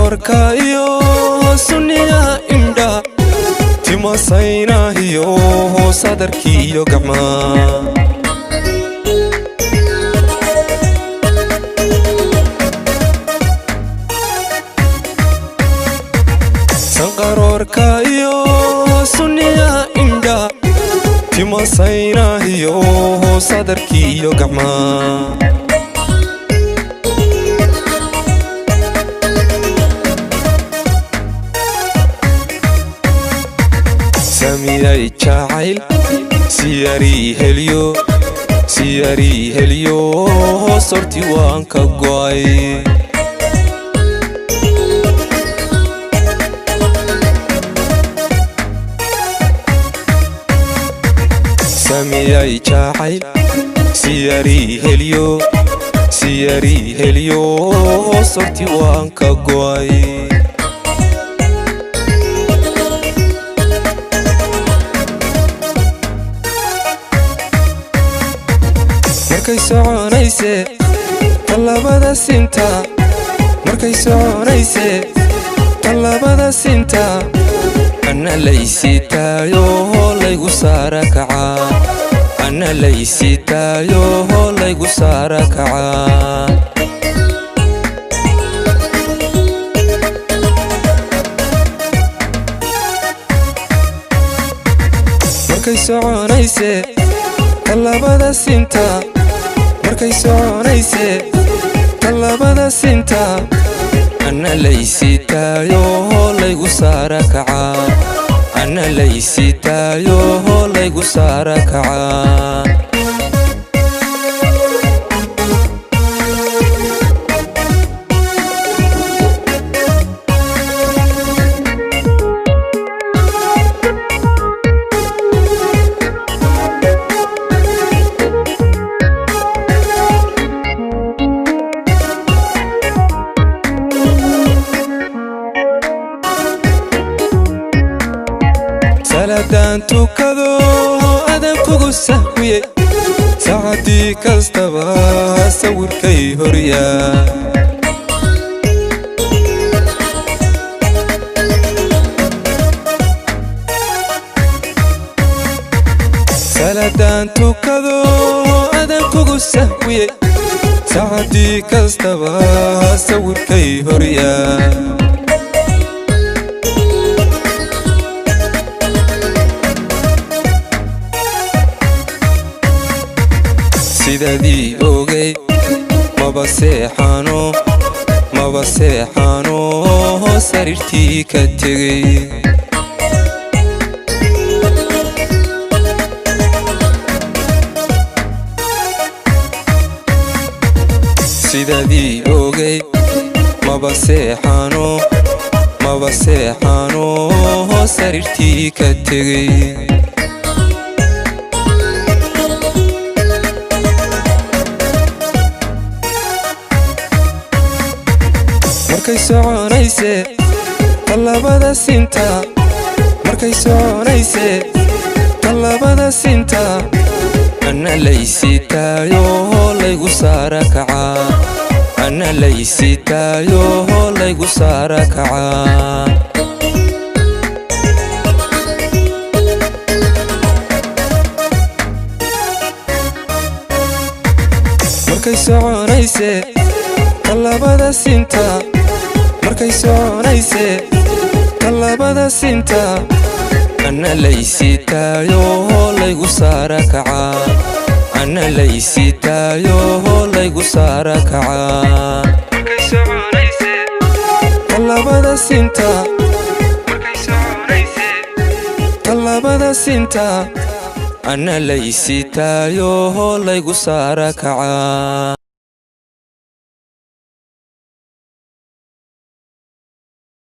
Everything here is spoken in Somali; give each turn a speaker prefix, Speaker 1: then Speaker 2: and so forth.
Speaker 1: Sanqaroorka iyo sunniyaha indha, timasaynahiyo sadarkii iyo gacmaa. Sanqaroorka iyo sunniyaha indha, timasaynahiyo sadarkii iyo gacmaa. Samiyay jacayl siyarii helyo, siyarii helyo, sorti waan ka go'ay. Samiyay jacayl siyarii helyo, siyarii helyo, sorti waan ka go'ay. Markay soconayse tallaabada sinta, markay soconayse tallaabada sinta, anna laysitaayo laygu saara kacaa, anna laysitaayo laygu saara kacaa. Markay soconayse tallaabada sinta, markay soconayse tallaabada sinta, anna laysitaayo laygu saara kacaa, anna laysitaayo laygu saara kacaa. Salaadaan tukado adan kugu sahwiye, saacadii kastaba sawirkay horyaa. Salaadaan tukado adan kugu sahwiye, saacadii kastaba sawirkay horyaa. Sidaadii ogay maba seexano, maba seexano, sariirtii ka tegey. Sidaadii ogay maba seexano, maba seexano, sariirtii ka tegey. Markay soconayse tallaabada sinta, markay soconayse tallaabada sinta, anna laysitaayo laygu saara kacaa, anna laysitaayo laygu saara kacaa. Markay soconayse tallaabada sinta, markay soconayse tallaabada sinta, anna laysitaayo laygu saara kacaa, anna laysitaayo laygu saara kacaa. Tallaabada sinta, tallaabada sinta, anna laysitaayo laygu saara kacaa.